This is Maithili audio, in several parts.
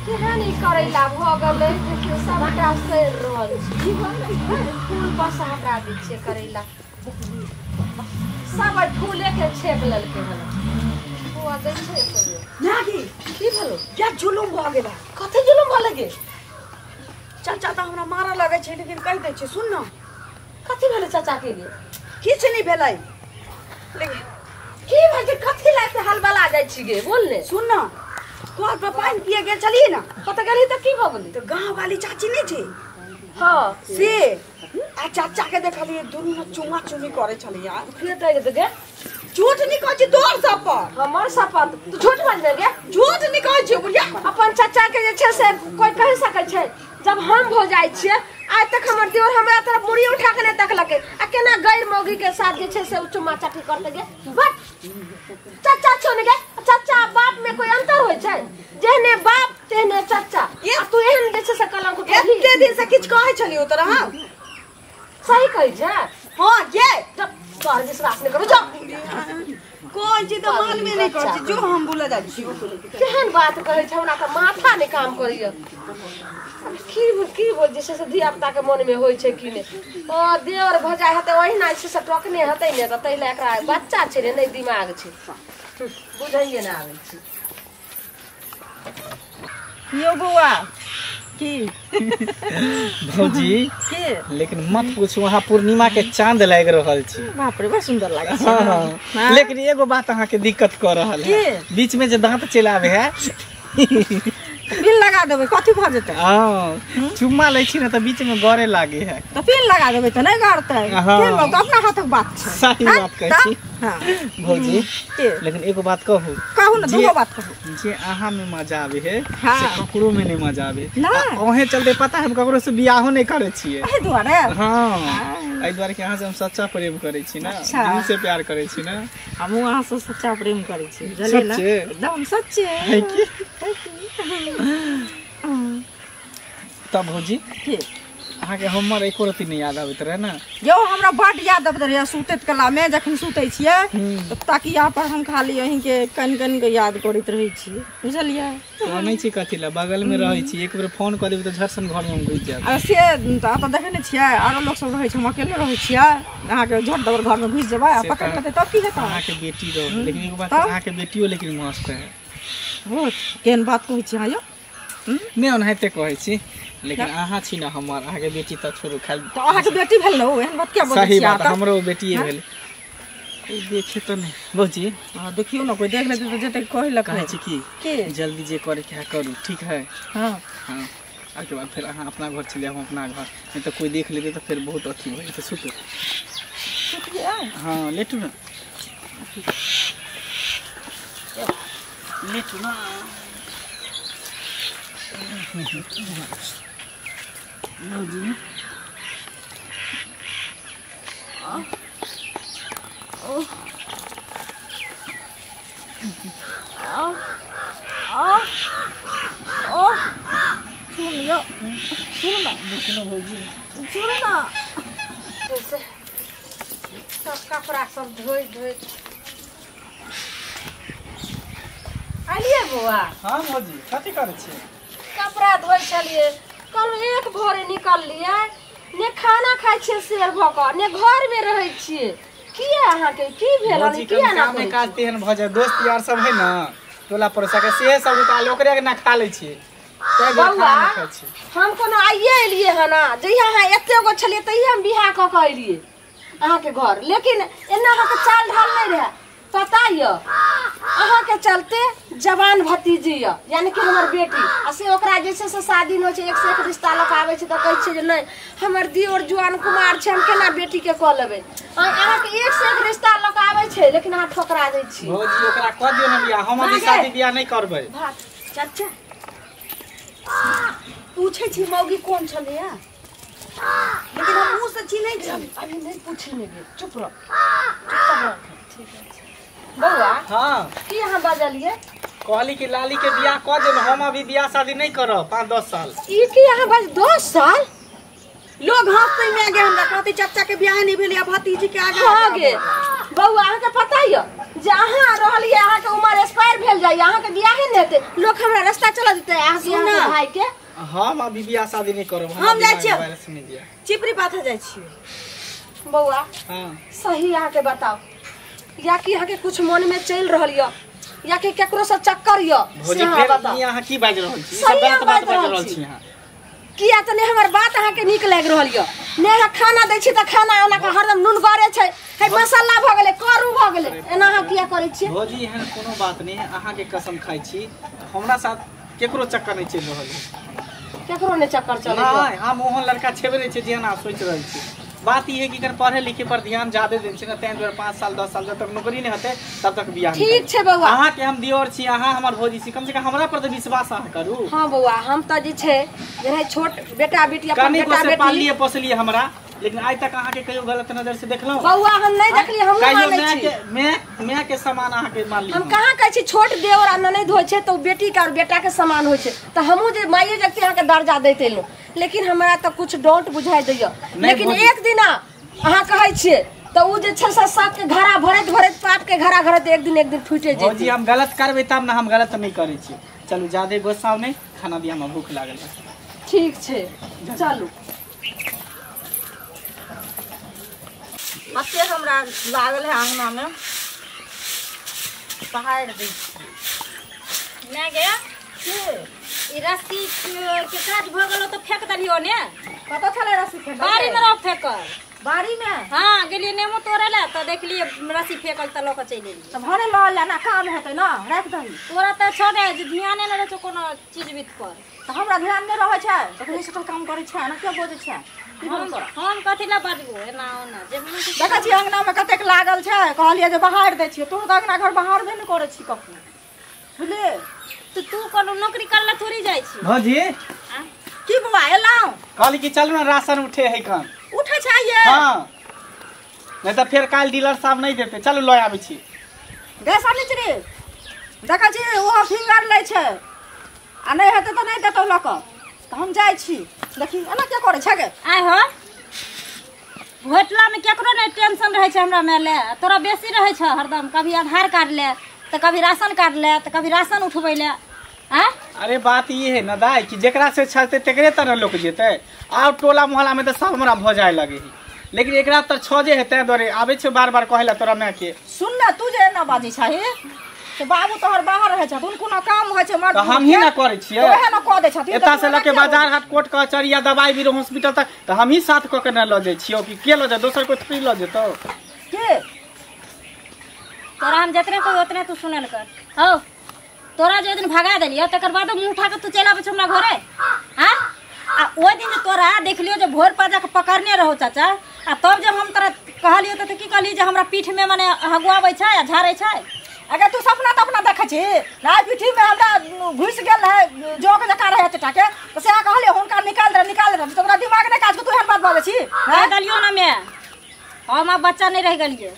केहन ई करैला भऽ गेलै, देखियौ सबटा सड़ि रहल छै। फूल पर से हटा दै छियै करैला, सब फूले के छेक लेलकै हन। बौआ दै छै नागी की भेलो? क्या जुलुम भऽ गेलै? कथी जुलुम भऽ गे? चाचा तऽ हमरा मारऽ लगै छै, लेकिन कहि दै छै सुन न। कथी भेलै चाचा के गे? किछु नहि भेलै। लेकिन की भेलै? कथी लए एते हलबला जाइ छी गे? बोल ने। सुन न, कल पर पानि पिए गेल छलियै ने। कतऽ गेलही तऽ की भऽ गेलै? तऽ गाँव वाली चाची नहि छै? हाँ। से आ चाचा के देखलियै दुनू ने चुमा चुमी करै छलियै। के तै गे? झूठ नहि कहै छी तोहर सब पर। हमर शपथ, तू झूठ बाजने गे? झूठ नहि कहै छी बुढ़िया। अपन चाचा के जे छै से कोइ कहि सकै छै? जब हम भऽ जाइ छियै, आइ तक हमर देवर हमरा तरफ मुड़ी उठा के नहि तकलकै, आ केना गैर मौगी के साथ जे छै से ओ चुम्मा चाटी करतै गे? बट चाचा छौ ने गे? चाचा बाप में कोई अंतर होइ छै? जेहने बाप तेहने चाचा। आ तू एहन जे छै से कलंक उठेलही। एते दिन से किछु कहै छलियौ तोरा हम? सही कहै छै? हाँ गे। तोहर विश्वास नहि करू, जो। कोन चीज तऽ मानबे नहि करै छी, जो हम बोलऽ जाइ छी। केहन बात कहै छै, हमरा तऽ माथा नहि काम करैया। की की जे छै से धिया पुता के मन में होइ छै कि नहि? ओ देवर भऽ जाइ हेतै ओहिना जे छै से टोकने हेतै ने, तऽ ताहि लए एकरा बच्चा छै ने, नहि दिमाग छै, बुझैए नहि आबै छै। यौ बौआ की भौजी की? लेकिन मत पूछू, अहाँ पूर्णिमा के चांद लागि रहल छी। बाप रे, बड़ सुंदर लागै छै। हाँ, लेकिन एगो बात अहाँ के दिक्कत कऽ रहल है, बीच में जे दांत चलि आबै है। पिन लगा देबै, कथी भऽ जेतै? हाँ, चुम्मा लै छी ने तऽ बीच में गड़े लागे है। तऽ पिन लगा देबै तऽ नहि गड़तै। हाँ। पिन तऽ अपना हाथक बात छै। सही बात कहै छी हाँ। भौजी। लेकिन एगो बात कहू? कहू ने, दूगो बात कहू। जे अहाँ में मजा आबै है हाँ। से ककरो में नहीं मजा आबै। नहि। ओहे चलते पता है हम ककरो से बियाहो नहीं करै छियै। एहि दुआरे? हाँ, एहि दुआरे कि अहाँ से हम सच्चा प्रेम करै छी ना, दिल से प्यार करै छी ना। हमहूँ अहाँ से सच्चा प्रेम करै छी, बुझलियै ने? सच्चे? एकदम सच्चे। है की? तब भौजी अहाँ के हमर एको रत्ती नहीं याद आबैत रहे ना? यौ हमरा बड याद आबैत रहै। सुतैत कला में जखन सुतै छियै तऽ तकिया पर हम खाली अहीं के कनि कनि के याद करैत रहै छियै, बुझलियै? कहै छी कथी लए, बगल में रहै छी, एक बेर फोन कऽ देबै तऽ झटसन घर में हम घुसि जायब। आ से तऽ एतऽ देखै नहि छियै, आरो लोक सब रहै छै, हम अकेले रहै छियै, अहाँके झट दबर घर में घुसि जेबै आ पकड़ि लेतै तब की हेतै? अहाँ के बेटी रह, लेकिन एगो बात, अहाँ के बेटियो लेकिन मस्त है। बहुत केहन बात कहै छी अहाँ यौ? नहि ओनाहिते कहै छी, लेकिन अहाँ छी ने हमर, अहाँके बेटी तऽ छोड़ू खाली। तऽ अहाँके बेटी भेल ने ओ, एहन बात किया बजै सही छी बात, अहाँ? हमरो बेटिए भेल। कोइ देखे तऽ नहि भौजी? हँ, देखियौ ने, कोइ देख लेतै तऽ जेतै कहै लए। कहै छी की कि जल्दी जे करैके है करू, ठीक है? हाँ। हाँ, ओहिके बाद फेर अहाँ अपना घर चलि जायब, हम अपना घर, नहि तऽ कोइ देख लेतै तऽ फेर बहुत अथी भऽ जेतै। सुतू। हाँ, लेटू ने, लेटू ना। भौजी सुन यौ, सुन ने, सुन ने। सब कपड़ा सब धोइ धोइ अलियै बौआ। हाँ भौजी, कथी करै छियै? कपड़ा धोइ छलियै, कहलहुँ एक भोरे निकललियै, ने खाना खाइ छियै शेर भऽ कऽ, ने घरमे रहै छियै। किया अहाँके की भेल? भौजी किया ना कामे काज तेहन भऽ जाय, दोस्त यार सब है ना टोला पड़ोसा के, सेहे सब रुका ओकरे के ना खा लै छियै, ताहि दुआरे बौआ खाना नहि खाइ छियै। हम कोनो आइए एलियै हन, जहिया अहाँ एते गो छलियै तहिया हम बियाह कऽ कऽ एलियै अहाँके घर, लेकिन एना अहाँके चाल ढाल नहि रहै। पता यऽ अहाँके चलते जवान भतीजी यऽ, यानी कि हमर बेटी, आ से ओकरा जे छै से शादी नहि होइ छै, एक से एक रिश्ता लऽ कऽ आबै छै तऽ कहै छै जे नहि हमर दियोर जुआन कुमार छै, हम केना बेटीके कऽ लेबै? अहाँके एक से एक रिश्ता लऽ कऽ आबै छै, लेकिन अहाँ ठोकरा दै छी। भौजी ओकरा कऽ दियौ ने बियाह, हम अभी शादी बियाह नहि करबै। चाचा पूछै छी मौगी कोन छलैया, लेकिन हम मुँह से चिन्है छी। अभी नहि पूछी ने गे, चुप रह, चुप रह। ठीक है बौआ। हाँ की अहाँ बजलियै? कहली कि लाली के बियाह कऽ देब, हम अभी बियाह शादी नहीं करब 5-10 साल। ई की अहाँ बज 10 साल? लोग हंसते में गे हमरा, कहते चाचा के बियाह नहीं भेल या भतीजी के आगे। हाँ गे बौआ, अहाँके पता यऽ जे अहाँ रहलियै, अहाँके उमर एक्सपायर भेल जाइए, अहाँके बियाहे नहि हेतै, लोक हमरा रास्ता चलऽ देतै? अहाँ सुन ना, भाई के हम अभी बियाह शादी नहीं करब। हम जाइ छियै चिपरी पाथे जाइ छियै। बौआ हां सही अहाँ के बताओ, या कि अहाँ के कुछ मन में चल रहल य या कि केकरो से चक्कर य? भौजी फेर ई अहाँ की बाजि रहल छी? सब गलत बात बाजि रहल छी अहाँ। किया त ने हमर बात अहाँ के नीक लागि रहल य? ने अहाँ खाना दै छी त खाना ओना के हरदम नूनगरे छै, हे मसाला भ गेलै, करू भ गेलै, एना अहाँ किया करै छी? भौजी एहन कोनो बात नहीं है, अहाँ के कसम खाइ छी हमरा साथ केकरो चक्कर नहीं चलि रहल है। केकरो ने चक्कर चलै? नहीं, हम ओहन लड़का छेबे नहीं छै जेहन अहाँ सोचि रहल छी। बात ई है कि कर पढ़े लिखे पर ध्यान ज्यादा देन छै ना, तैं दुआरे 5 साल 10 साल जब तक नौकरी नहीं होते तब तक बियाह। ठीक छै बौआ, अहाँ के हम दियोर छी, अहाँ हमर भौजी छी, कम से कम हमरा पर त विश्वास अहाँ करू। हां बौआ, हम त जे छै जेना छोट बेटा बेटी अपन बेटा बेटी पालिए पोसलिए हमरा, लेकिन आइ तक अहाँ के कहियो गलत नजर से देखलौं? बौआ हम नहीं देखली, हम मानै छी मैं के समान अहाँ के मान ली। हम कहां कहै छी छोट देवर आ ननैद होइ छै त बेटी के और बेटा के समान होइ छै, त हमहु जे माइये जगती अहाँ के दर्जा दैत एलहुं, लेकिन हमरा त कुछ डाउट बुझाइ दैय। लेकिन एक दिन अहाँ कहै छियै त उ जे छै से सात के घड़ा भरैत भरैत पाप के घड़ा भरैत एक दिन फूटे जेतै। भौजी हम गलत करबै तब ना, हम गलत नहीं करै छी। चलू ज्यादा गुस्सा नहीं, खाना दिया हमरा भूख लागल है। ठीक छै चलू। अते हमरा लागल है अंगना में पहाड़ दै मैं गया के ई रस्सी के काज भ गेलो त फेंक देलियो ने। कत छले रस्सी फेंकल? बाड़ी में रह फेंकल। बाड़ी में? हां गेलिए नेमो तोड़े ला त देखलिए रस्सी फेंकल त ल के चलि गेलिए। त भरे ल ले ना काम हेतै ना, राख दही। तोरा त छो ने जे ध्याने न रहै छौ कोनो चीज बीत पर। त हमरा ध्यान नै रहै छै तखनी से काम करै छै ना, के बजै छै? हम कथी ला बाजबो एना ओना जे मन देखै छी अंगना में कतेक लागल छै, कहलिए जे बहार दै छियै, तू त अंगना घर बहारबे नै करै छी कखनो, बुझलिए? त तू कोनो नौकरी करला थोड़ी जाइ छी। भौजी की बौआ एलौं? कहली कि चलू ना राशन उठे है कन। उठे छै ये? हां, नहीं त फेर काल डीलर साहब नहीं देते, चलू ल आबै छी। गै सानिचरी देखै छी ओहो फिंगर लै छै आ नै हेतै त नै देतौ ल क, त हम जाइ छी। देखी एना के करै छै गे? आइ हो होटला में केकरो नै टेंशन रहै छै हमरा में ले, तोरा बेसी रहै छै हरदम, कभी आधार कार्ड ले त कभी राशन कार्ड ले त कभी राशन उठबै ले। आ अरे बात ई है ना दाई कि जेकरा से छलते तेकरे तरह लोक जेतै, आब टोला मोहल्ला में त सब हमरा भ जाय लगे है, लेकिन एकरा त छजे है तै दुआरे आबै छै बार बार कहै ला तोरा माय के। सुन ना तू जे एना बाजै छही त बाबू तोहर बाहर रहै छथुन, कोनो काम होइ छै मर्द त हम ही ना करै छियै, ओहे ना कह दै छथिन। एता से लके बाजार हाट कोर्ट कचहरी या दवाई बीरो हॉस्पिटल तक त हम ही साथ क के ना ल जाइ छियै कि के ल जाय, दोसर कोई थोड़ी ल जेतौ। के तोरा हम जतने कहि ओतने तू सुनल कर। हौ तोरा जे दिन भगा देलियो तकर बाद मुंह उठा के तू चलि आबै छौ हमरा घरे। हां आ ओइ दिन तोरा देखलियो जे भोर पर जाके पकड़ने रहो चाचा, आ तब जे हम तोरा कहलियो त की कहली जे हमरा पीठ में माने हगुआबै छै आ झाड़ै छै। अगर तू सपना तपना देखै छी ना पीठी में हमरा घुस गेल है जोक जकाँ रहै एतेटा के, त से कहलियो हुनका निकाल दे निकाल दे, तोरा दिमाग नै काज को, तू एहन बात बाजै छी? कह देलियो ना मैं, हम आब बच्चा नहीं रह गेलियै,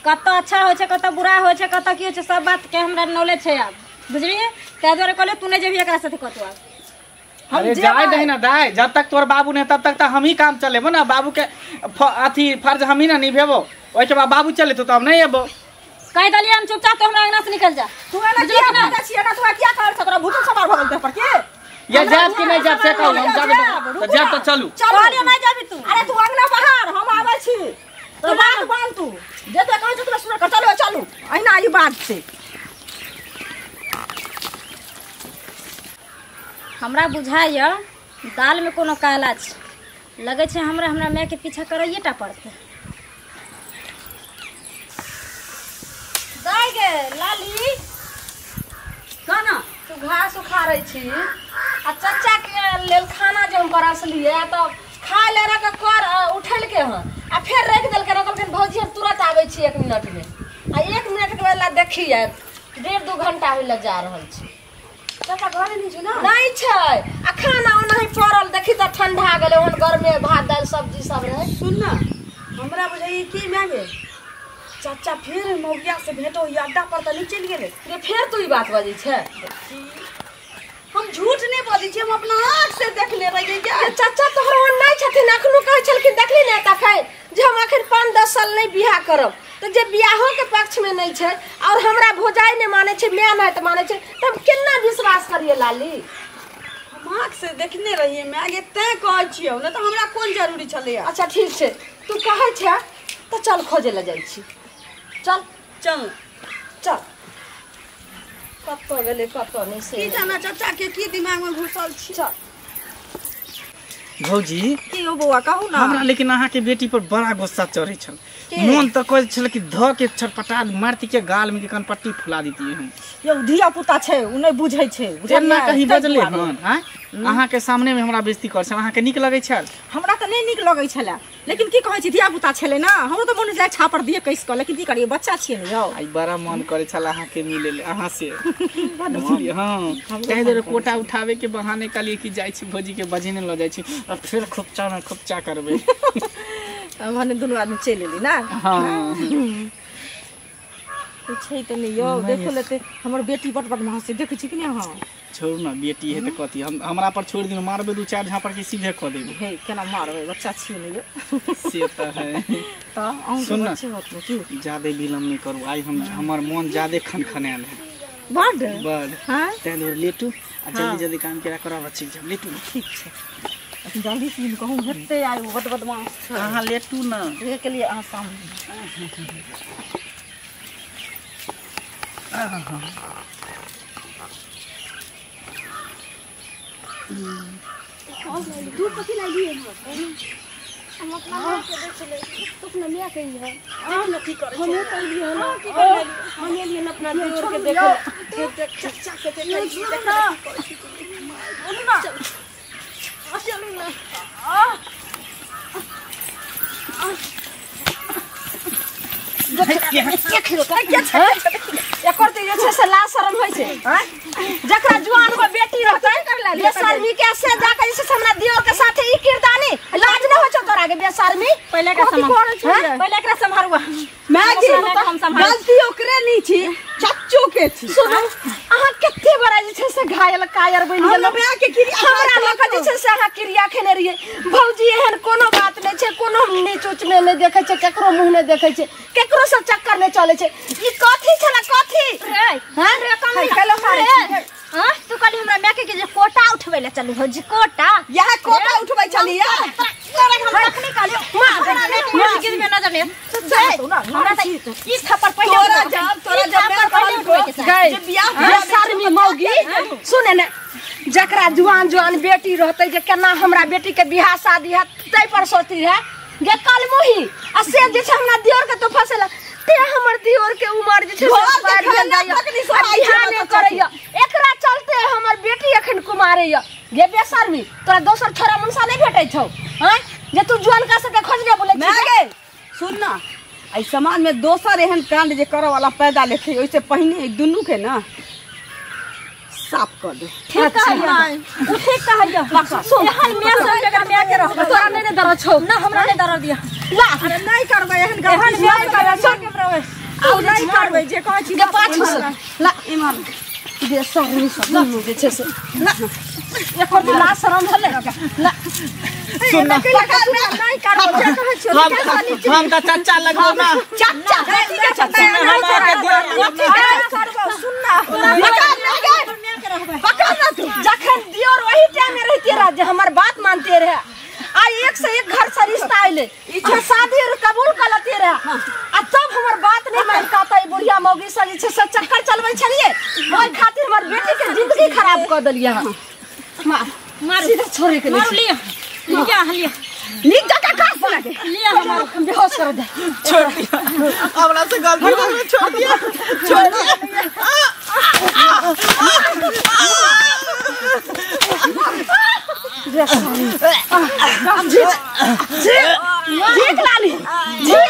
कतऽ अच्छा होइ छै कतऽ बुरा होइ छै कतऽ की होइ छै सब बात के हमरा नॉलेज छै आब, बुझलियै? ताहि दुआरे कहलियै तू नहि जेबही एकरा साथे कतौ आब। अरे जाय दही ना दाई, जब तक तोर बाबू नहीं तब तक त हम ही काम चलेबो ना, बाबू के अथी फर्ज हम ही ना निभेबो, ओइ के बाद बाबू चलेतो त हम नहीं एबो। कहि देलियै हम चुपचाप तो हमरा अंगना से निकल जा। तू एना किया बाजै छी? एना तू किया कहै छ? तोरा भूतल सवार भ गेल देह पर के? या जाब कि नहीं जाब से कहू, हम जाब त जाब त चलू। कहलियै नहि जाबी तू। अरे तू अंगना बाहर, हम आबै छी, तू बात बाल तू जे तो कहै छ तोरा सुन कर चलू चलू, अहिना ई बात छै। हमरा बुझाइया दाल में कोनो काला छै, लगै छै हमरा हमरा माय के पीछा करैये टा पड़तै। दाइ गे लाली काना तू घास उखाड़ै छी आ चाचा के लेल खाना जे हम परसलियै त खाय ले रख कर उठलके हँ आ फेर राखि देलकै, कहलखिन भौजी हम तुरंत आबै छी 1 मिनट में, आ 1 मिनट के बदला देखी 1.5-2 घंटा होइ लए जा रहल छी। चाचा घरे नहीं छै ना? नहीं छै, आ खाना ओनाही पड़ल देखी त ठंडा गेलै, ओहन गरमे भात दालि सब्जी सब रहै। सुन ना हमरा बुझाइए की माय गे चाचा फिर मौगिया से भेटो अड्डा पर त नहीं चलि गेलै रे? फेर तू ई बात बजै छै? हम झूठ नहीं बजै छी, हम अपना आँख से देखले रहियै। चाचा तोहर ओहन नहीं छथिन, अखनो कहै छलखिन देखली ने तखन जे हम अखन 5-10 साल नहीं बियाह करब, त जे बियाहो के पक्ष में नहीं छै और हमरा भोजाइ नहीं मानै छै, माय नहीं मानै छै, त हम केना विश्वास करियै लाली? हम से देखने रहिए मैं आगे तैं कहै छियौ न त हमरा कोन जरूरी छलै। अच्छा ठीक छै तू कहै छै त चल खोजे ल जाइ छी। चल चल चल कतौ गेलै कतौ नहि से की जाना चाचा के की दिमाग में घुसल छी। चल भौजी की यौ बौआ कहू ना। हमरा लेकिन अहाँ के बेटी पर बड़ा गुस्सा चढ़ै छल। मन त कहै छल कि ध के छटपटा मारती के गाल में के कनपट्टी फुला देती हम। यौ धिया पुता छै उ नै बुझै छै। एना कहीं बजले हन हां अहाँ के सामने में हमरा बेइज्जती कर छल। अहाँ के नीक लगै छल? हमरा त नै नीक लगै छला लेकिन की कहै छी धिया पुता छलै ना हमरो त मन जाय छापर दिए कैस क लेकिन की करिए बच्चा छियै ने यौ। आई बड़ा मन करै छल अहाँ के मिले ले अहाँ से बुझलियै। हां कहि देर कोटा उठावे के बहाने कहलियै कि जाइ छी भौजी के बजेने ल जाइ छी और फिर खोपचा में खोपचा करबै। भने दुनू आदमी चलि एली ना। हां छै त नै यौ देखो लेते हमर बेटी बड़ बदमाश छै देखै छी कि नै अहाँ? छोड़ू ना बेटी है त कथी हम हमरा पर छोड़ दिनो मारबे दू चार झापड़ के सीधे क देबे। हे केना मारबे बच्चा छी ने यौ। से त है त अहूँ के बच्चे होत ने की। ज्यादा विलम्ब नहीं करू आई हम हमर मन ज्यादा खनखनायल है बड बड। हां तै दुआरे लेटू आ जल्दी जल्दी काम केरा करब अच्छी जब लेटू। ठीक छै जल्दी से कहूँ हेतै आइ बड बदमाश छै। अहाँ लेटू ना के के लिए अहाँ सामने। दूध कथी लागिए हम अपना माँ के दै छलै तो अपना माय के है हम की करै हम कहलियै हन हम एलियै हन अपना देवर के देखै चचा के देखै छी ना ना चलू ना। एकर तऽ जे छै से लाज शरम होइ छै जकरा जुआन को बेटी रहतै बेशर्मी के से जाके जे छै से हमरा दियोर के साथे ई किरदानी लाज नहि होइ छौ तोरा के बेशर्मी। पहिले एकरा सम्हार पहिले एकरा सम्हारुआ मैं जी गलती ओकरे नहीं छी चच्चो के छी। सुनू अहाँ कते बड़ा जे छै से घायल कायर बनि गेलौ। हमरा लऽ कऽ जे छै से अहाँ क्रिया खेने रहियै। भौजी एहन कोनो बात नहि छै कोनो नीच उच नहि देखै छै केकरो मुँह नहि देखै छै केकरो से चक्कर नहि चलै छै। ई कथी छला कथी रे हां रे कम रे हां तू कहली हमरा माय के जे कोटा उठबै ले चलू भौजी कोटा यह कोटा उठबै छली यार तोरा हम तखनी कहलियो मां गिर में नजर नहीं हमरा त ई थप्पड़ पहिले तोरा जब मैं गई जे बियाह बेशर्मी मौगी सुने ने जकरा जुआन जुआन बेटी रहतै जे केना हमरा बेटी के बियाह शादी हैत तै पर सोचती है गे कलमुही आ से जे छै हमरा दियोर के तो फसेला ते हमर दियोर के उमर जे छै से पार भेल जाइया बियाह नहि करैया एकरा चलते हमर बेटी एखन कुमारे या। गे बेशर्मी तोरा दोसर छोरा मुनसा नहि भेटै छौ हैं जे तू जुआन का सबके खोजने बोलै छी। मैं गे सुन ना एहि समाज में दोसर एहन कांड जे करऽ वाला पैदा लेखे ओइसे पहिने दुनू के ना साफ कर दे। ठीक कहलियै उ ठीक कहलियै सुन एहन माय सब जकरा माय के रहबै तोरा नहि दरद छौ ना हमरा नहि दरद दिया ला। अरे नहीं करबै एहन एहन माय करबै सुन आउ नहीं करबै जे कहै छी गे पाछू से ला इमान बेशर्मी सब दुनू जे छै से ला एकर तऽ लाज शरम भेलै ला सुन ना नहीं करबै जे कहै छी हम त चच्चा लगबो ना चच्चा सुन हमरा के दियोर लगबो करबै सुन ना पकड़ ना तू जखन दियोर वही टाइम में रहते रह जे हमर बात मानते रहे आ एक से एक घर से रिश्ता आइले इच्छा शादी और कबूल कर लेते रहे आ तब हमर बात नहीं मान का त बुढ़िया मौगी से जे छै से चक्कर चलबै छलिए ओइ खातिर हमर बेटी के जिंदगी खराब कर देलिए हम। मार मार सीधा छोड़े के मार लिया लिया लिया नीक जका कास लगे लिया हमर बेहोश कर दे। छोड़ दिया हमरा से गलती हो गई छोड़ दिया छोड़ दिया। झीक लाली झीक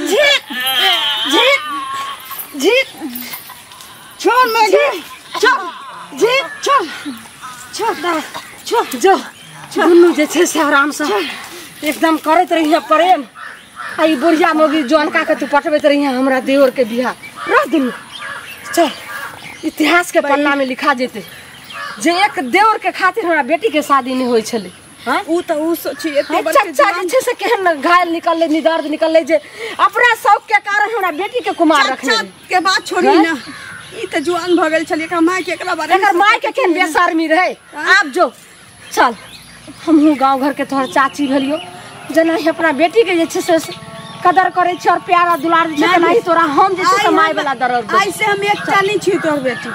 झीक झीक झीक छोड़ मैं चल झीक चल छोड़ छोड़ जो दुनू जे छै से आराम से एकदम करैत रहिए प्रेम आ ई बुढ़िया मौगी जौनका के तू पटबैत रहिए हमरा देवर के बियाह रह दुनू। चल इतिहास के पन्ना में लिखा जेतै जे एक देवर के खातिर हमरा बेटी के शादी नहीं होई छलै। उ त उ सोची एते बड़के चच्चा जे छै से केहन घायल निकललै निदर्द निकललै जे अपना शौक के कारण हमरा बेटी के कुमार रखने चच्चा के बात छोड़ी ना। ई त जुआन भ गेल छलियै, एकरा माय के एकरा बारे में एकर माय के केहन बेशर्मी रहे। आब जो चल, हमहूँ गाँव घर के तोहर चाची भेलियो, जेना ही अपना बेटी के जे छै से कदर करै छी और प्यार आ दुलार जे छै, तेनाही तोरा हम जे छै से माय वाला दर्द देबौ। आइ से हम एकटा नहीं छी तोहर बेटी।